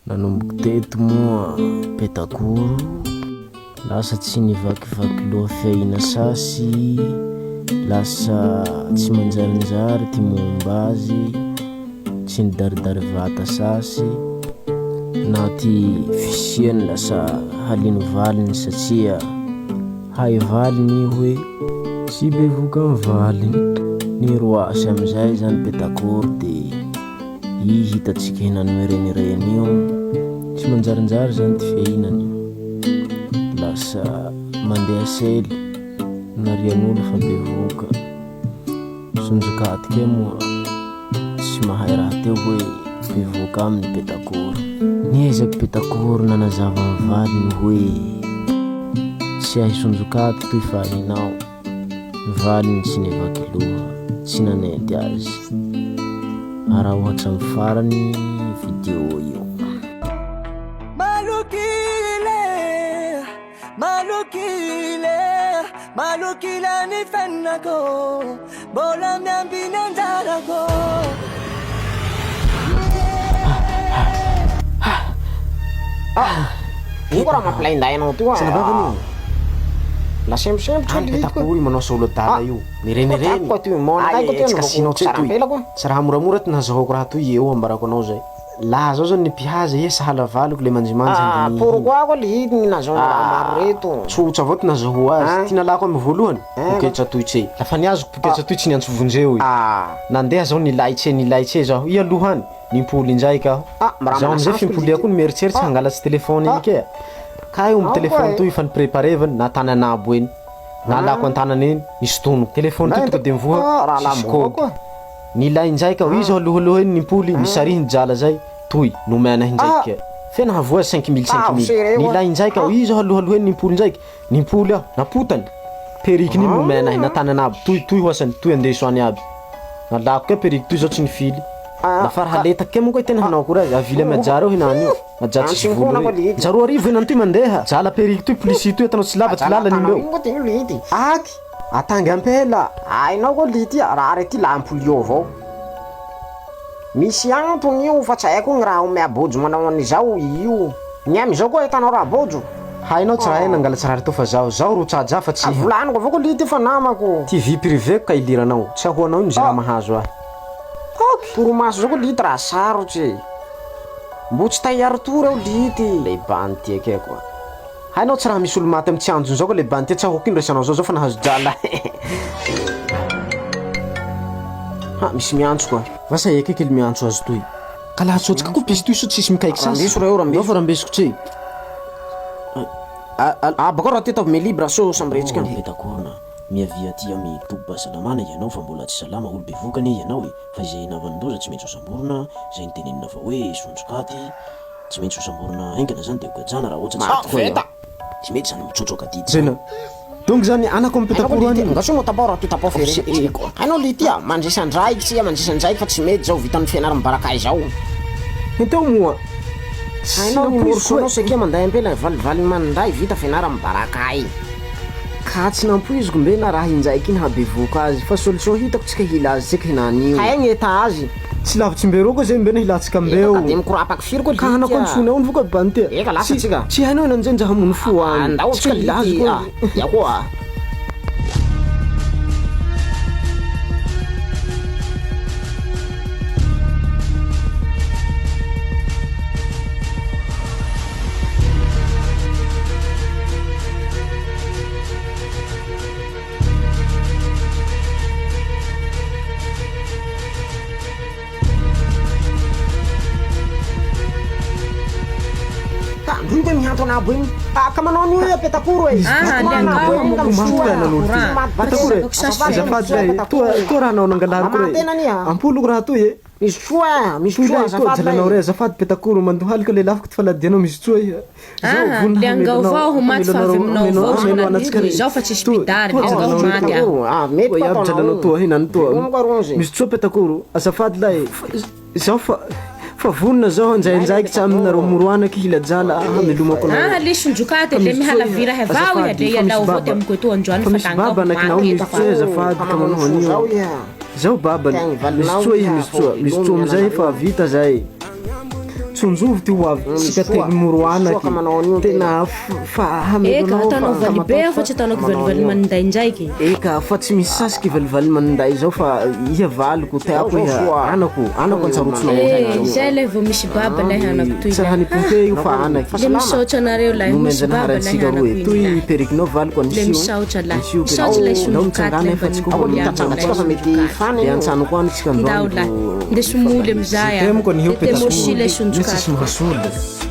Nanomboka teto moa petakoro, lasa tsy nivakivaky loha fiahiana sasy, lasa tsy manjarinjary ty momba azy, tsy nidaridary vata sasy, na ty fisiany lasa halino valiny satria hay valiny io hoe tsy bevoka ny valiny. Niroasy amizay zany petakoro de I hitantsika henany mirenireny io, tsy manjarinjary zany ty fiainany, lasa mandeha sely, narian'olo fa bevoka, sonjokaty kay moa tsy mahay rahateo hoe bevoka aminy petakoro. Niezaky petakoro nanazava ny valiny hoe tsy ahy sonjokaty toy fa ahinao. Valiny tsy nivaky loha, tsy nanenty azy. Araho hatramin'ny farany video io. Malok'ila e, malok'ila e, malok'ila ny fiainako, mbola miambina anjarako. Io koa raha mampilainday anao toa. Tsy navavany io. La semposempotra Any le hitako. petakory manao solo adala io. Mirenireny. Koa toy mona Ay, kay koa tsy toy kasinao tse toy. Tsy raha moramora ty nazahoako raha toy eo ambarako anao zay. Laha zao zany ny mpihaza iha sahala valiko le manjimanja Ah, ndinihy. pourquoi koa le hita ny nazahoana raha maro reto? Tsotsa avao ty nazahoa azy. Ty nalako amy voalohany, poketra toy tse. Lafa niazoko poketra toy tsy niantso vonjeo i. Nandeha zaho nilaitse nilaitse zaho. Iha aloha any, nimpoly indraiky aho. Zaho amizay fimpolia koa nieritseritsy hangalatsy telephone iny kea. Kay omby telephone toy efa nipreparevany na tany anabo eny. Nalako antanana eny, nisintoniko. Telephone toy tonga de mivoha, tsisy code. Nilay indraiky aho, izy alohaloha eny nimpoly, nisarihy ny drala zay, toy, nomena ahy indraiky kea. Fe nahavoa azy 5000 5000. Nilay indraiky aho, izy alohaloha eny nimpoly indraiky, nimpoly aho, napotany. Perruque iny nomena ahy, natany anabo, toy, toy ho asany, toy andeso any aby. Nalako kea perruque toy zao tsy nifily. Nafara haletaky kea moa koa tena hanao akory azy, avily amy Haja reo henany io. Haja tsisy volo rey. Nja 2000 henany toy mandeha. Drala perruque toy, polisy toy atanao tsy lava ty lalany mbeo. Aky! Atangy ampela! Hainao koa lity a, raha rety la ampolio avao. Misy antony io fa tsy haiko gny raha omea bojo manao an'izao io. Ny amizao koa ahitanao raha bojo. Hainao tsy raha nangala tsy rary teo fa zaho, zaho ro tsaja fa tsy iha. Volaniko avao koa lity fa namako. Ty vie privée-ko ka iliranao, tsy ahoanao ino ze raha mahazo ahy. Ok, torimaso zao koa lity raha sarotsy e. Mbo tsy tay hiari-tory aho lity. Lay bandy ty ekeko a. Hainao tsy raha misy olo maty am tsy anjony zao ka le bandy ty tsy ahoako ino resanao zao zao fa nahazo drala ha misy miantso koa. Vasa eka kely miantso azy toy. Ka laha atsotsika koa pisy toy so tsisy mikaiky sasy. Rambeso reo rambeso. Ndao fa rambesiko tse. Ah bakao raha ty ataovy main libre so samby retsika. Oh petakorona, miavia aty amy tobim-pahasalamana ianao fa mbola tsy salama, olo bevoka anie ianao e, fa izay nahavanon-doza tsy maintsy ho samborina, izay nitenenina fa hoe sonjokaty, Tsy maintsy ho samborina haingana zany de ho gajana raha ohatra tsy Maty tokoa veta. Tsy mety zany mitsotsoka adidy zany. Zena. Donc zany anako am Hainao petakoro lity, any. angaso moa tapao raha toa tapao ferena. Hainao lity a, mandresy andraikitra iha, mandresy andraikitra fa tsy mety zao vitan'ny fianarana barakay zao. Henteo moa. Tsy Hainao ny nampoiziko morceau-nao e. saika manday ampela valivaliny manday vita fianarana barakay. Ka tsy nampoiziko mbe na raha indraiky iny habevoka azy fa solution hitako tsika hila azy tsika hinany io. Hay gny état azy. Tsy lavitsy mbeo koa zay mbeo na hilatsaka mbeo. Eka ka de mikorapaky firy koa Ka hanako lity a. antsona ao ny voka bany tia. Eka lasa Tsy tsika. tsy hainao hinany zay nja hamono fo any. Andao Tsika tsika hila azy lity koa. a. Ya koa. Ka ndroy ve mihanto anabo igny? Ah, ka manao an'io hoe petakoro e. Ah, le angao Maty courant. Petakoro e. Azafady lay, toa toa raha nao nangalariko re. Ampoloko raha toy e. Misotroa, Toy misotroa lay toa azafady lay. jalanao re azafady petakoro mandohalika le lafiko ty faladianao misotroa iha. Zaho Ah, vonona le angao hamelonao avao ho maty fa avy hamelonareo aminao hameno avao hameno zao anantsika naniko re. izao fa tsisy Toa mpidary toa le angao jalanao re maty toa. aho. Ah, mety Toa koa iaby jalanao ataonao. toa hinany toa. Veloma koa ronzy. Misotroa petakoro azafady lay. Zaho fa fa vonona zaho hanjainjaikitra aminareo moroanaky hilajala hamelomako anareo. Ah, le sondrokaty Fa le misotroa iha mihalavira avao iha azafady le fa misy ialao avao ty baba. amiko etoa androany Fa fa misy dangao baba anakinao maty eto fa. misotroa azafady ka manao an'io. Zaho babany. Tegny valinao Misotroa iha iha misotroa. fa Misotroa veloma amizay fa ianareo. vita zay. Tsonjovy ty ho avy tsika telo moro anaky. Tena fa Eka, ataonao valibe aho fa tsy ataonao kivalivaly maninday ndraiky. Eka, fa tsy misy sasy kivalivaly maninday zao fa iha valiko, teako iha anako, anako antsarotsinao. Eh, zay lay vao misy baba lay anako toy. Tsy raha nipote io fa anaky. Le misaotra anareo lay, misy baba Nomenjanahary lay antsika anako roe. iny Toy lay. perikinao valiko Le anisio. misaotra lay. Anisio Misaotra lay perikinao. Ndao solonkaty mitsangana lay efa mba tsy koa nipoly mety amiko De antsano koa any tsika Ndao androany. lay. Ndeso moly amizay Temiko an'io ah. Te mosi lay Io tsisy sonjokaty. mahasolo.